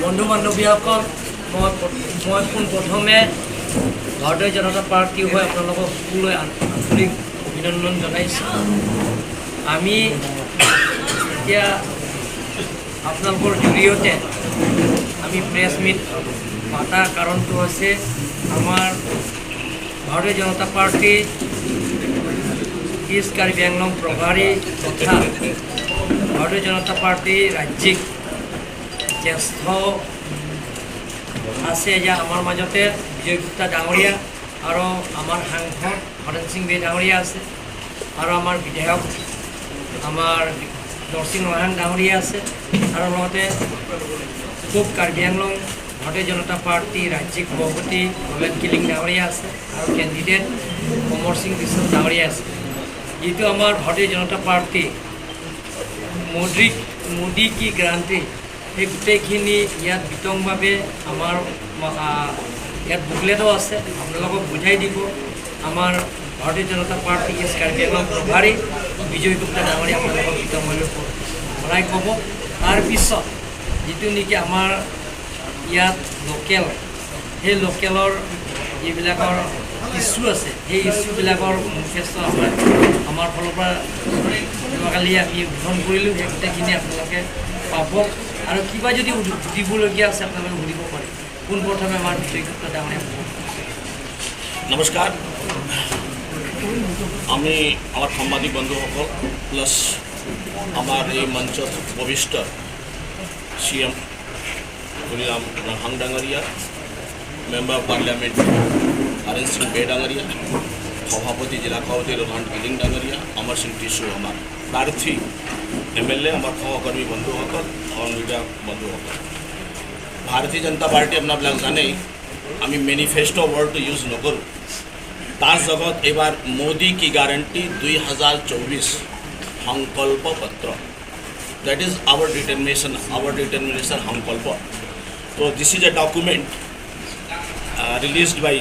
বন্ধু বান্ধৱীসকল, মই পোনপ্ৰথমে ভাৰতীয় জনতা পাৰ্টীৰ হৈ আপোনালোকক সকলোলৈ আন্তৰিক অভিনন্দন জনাইছোঁ। আমি এতিয়া আপোনালোকৰ জৰিয়তে আমি প্ৰেছ মিট পতাৰ কাৰণটো হৈছে, আমাৰ ভাৰতীয় জনতা পাৰ্টী ইষ্ট কাৰ্বি আংলং প্ৰভাৰী তথা ভাৰতীয় জনতা পাৰ্টী ৰাজ্যিক জ্যেষ্ঠ আছে যে আমাৰ মাজতে বিজয় গুপ্তা ডাঙৰীয়া আৰু আমাৰ সাংসদ হৰেণ সিং বে ডাঙৰীয়া আছে আৰু আমাৰ বিধায়ক আমাৰ দৰচিং ৰহাং ডাঙৰীয়া আছে আৰু লগতে পূব কাৰ্বি আংলং ভাৰতীয় জনতা পাৰ্টী ৰাজ্যিক সভাপতি ৰলেন কিলিং ডাঙৰীয়া আছে আৰু কেণ্ডিডেট অমৰ সিং বিশ্বাস ডাঙৰীয়া আছে। যিটো আমাৰ ভাৰতীয় জনতা পাৰ্টী মোদী মোদী কি গ্যাৰাণ্টি, সেই গোটেইখিনি ইয়াত বিতংভাৱে আমাৰ ইয়াত বুকলেটো আছে, আপোনালোকক বুজাই দিব আমাৰ ভাৰতীয় জনতা পাৰ্টী ইষ্ট কাৰ্বি আংলং প্ৰভাৰী বিজয় গুপ্তা ডাঙৰীয়া। আপোনালোকক বিতংভাৱে বঢ়াই ক'ব। তাৰপিছত যিটো নেকি আমাৰ ইয়াত লোকেল, সেই লোকেলৰ যিবিলাকৰ ইছ্যু আছে, সেই ইছ্যুবিলাকৰ মেনিফেষ্টো আমাৰ ফালৰ পৰা যোৱাকালি আমি উদ্বোধন কৰিলোঁ। সেই গোটেইখিনি আপোনালোকে পাব আৰু কিবা যদি সুধিবলগীয়া আছে, আপোনালোকে সুধিব পাৰে। পোনপ্ৰথমে আমাৰ বিজয় গুপ্তা ডাঙৰীয়া ক'ব। নমস্কাৰ। আমি আমাৰ সাংবাদিক বন্ধুসকল প্লাছ আমাৰ এই মঞ্চত উপবিষ্ট চি এম তুলিৰাম ৰংহাং ডাঙৰীয়া, member of parliament Horen Sing Bey ডাঙৰীয়া, সভাপতি জিলা সভাপতি ৰহান গিলিং ডাঙৰীয়া, অমৰ সিং টিচু আমাৰ প্ৰাৰ্থী এম এল এ, আমাৰ সহকৰ্মী বন্ধুসকল, আমাৰ মিডিয়া বন্ধুসকল, ভাৰতীয় জনতা পাৰ্টি আপোনাবিলাক জানেই, আমি মেনিফেষ্টো ৱৰ্ডটো ইউজ নকৰোঁ। তাৰ জগত এইবাৰ মোদী কি গ্যাৰাণ্টি 2024 সংকল্প পত্ৰ, that is our determination, our determination সংকল্প। তো this is a document released by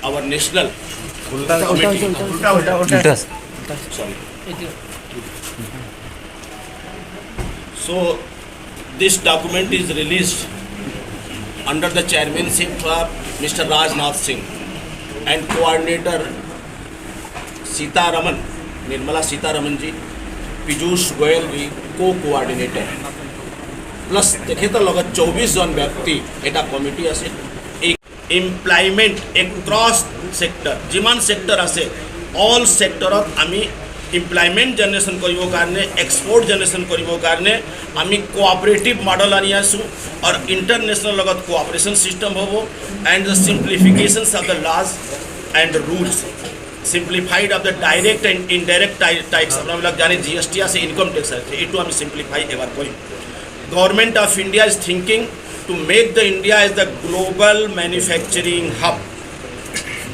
our national committee. Sorry. এইটো। So this document is released under the chairmanship of Mr. Rajnath Singh and coordinator Sitaraman, Nirmala Sitaraman ji, Piyush Goyal ji, co-coordinator. Plus তেখেতৰ লগত 24জন ব্যক্তি এটা committee আছিল। এই employment across sector, যিমান sector আছে, all ছেক্টৰত আমি এমপ্লয়মেণ্ট জেনেৰেশ্যন কৰিবৰ কাৰণে, এক্সপৰ্ট জেনেৰেশ্যন কৰিবৰ কাৰণে আমি কোঅপাৰেটিভ মডেল আনি আছোঁ আৰু ইণ্টাৰনেশ্যনেল লগত কোঅপাৰেশ্যন ছিষ্টেম হ'ব and the simplifications of the laws and rules, simplified of the direct and indirect tax। আপোনাবিলাক জানে, জিএছটি আছে, ইনকাম টেক্স আছে, এইটো আমি চিম্প্লিফাই এবাৰ কৰিম। Government of India is thinking to make the India as the global manufacturing hub.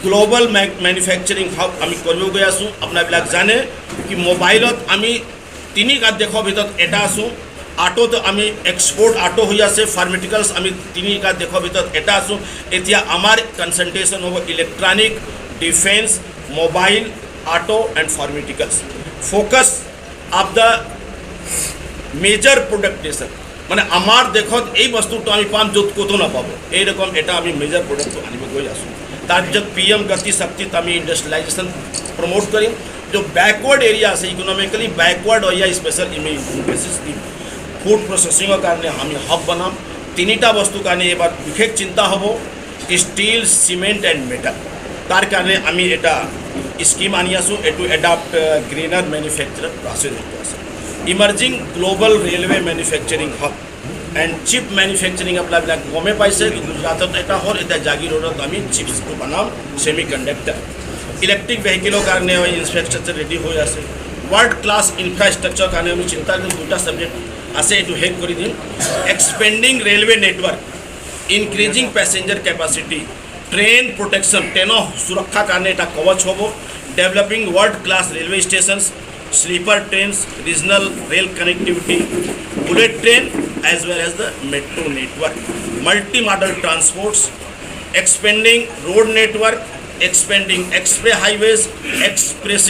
Global manufacturing hub আমি কৰিব গৈ আছোঁ। আপোনাবিলাক জানে কি মোবাইলত আমি তিনি দেশৰ ভিতৰত এটা আছোঁ, অটোত আমি এক্সপৰ্ট অটো হৈ আছে, ফাৰ্মাচিউটিকেলছ আমি তিনি দেশৰ ভিতৰত এটা আছোঁ। এতিয়া আমাৰ কনচেনট্ৰেশ্যন হ'ব electronic, defence, mobile, auto and pharmaceuticals, focus of the major product nation. মানে আমাৰ দেশত এই বস্তুটো আমি পাম য'ত ক'তো নাপাব, এইৰকম এটা আমি মেজৰ প্ৰডাক্টটো আনিব গৈ আছোঁ। তাৰপিছত পি এম গতি শক্তিত আমি ইণ্ডাষ্ট্ৰিয়েলাইজেশ্যন প্ৰমোট কৰিম। जो बैकवर्ड এৰিয়া আছে, ইকনমিকেলি बैकवर्ड এৰিয়া, স্পেচিয়েল ইমফেচিছ দিম। ফুড প্ৰচেছিঙৰ কাৰণে আমি হাব বনাম। তিনিটা বস্তুৰ কাৰণে এইবাৰ বিশেষ চিন্তা হ'ব, ষ্টিল, চিমেণ্ট এণ্ড মেটেল। তাৰ কাৰণে আমি এটা স্কিম আনি আছোঁ, এইটো এডাপ্ট গ্ৰীনাৰ মেনুফেকচাৰ প্ৰচেছ এইটো আছে। Emerging global railway manufacturing hub and chip manufacturing। আপোনাবিলাক গমেই পাইছে, গুজৰাটত এটা হ'ল, এতিয়া জাগিৰোডত আমি চিপছটো বনাম, ছেমি কণ্ডাক্টৰ। ইলেক্ট্ৰিক ভেহিকেলৰ কাৰণে ইনফ্ৰাষ্ট্ৰাকচাৰ ৰেডি হৈ আছে। ৱৰ্ল্ড ক্লাছ ইনফ্ৰাষ্ট্ৰাকচাৰৰ কাৰণে আমি চিন্তা কৰিম। দুটা ছাবজেক্ট আছে, এইটো শেষ কৰি দিম। Expanding railway network, increasing passenger capacity, train protection, ট্ৰেইনৰ সুৰক্ষাৰ কাৰণে এটা কৱচ হ'ব, developing world class railway stations, sleeper trains, regional rail connectivity, bullet train as well as the metro network, multi-modal transports, expanding road network, expanding express highways, express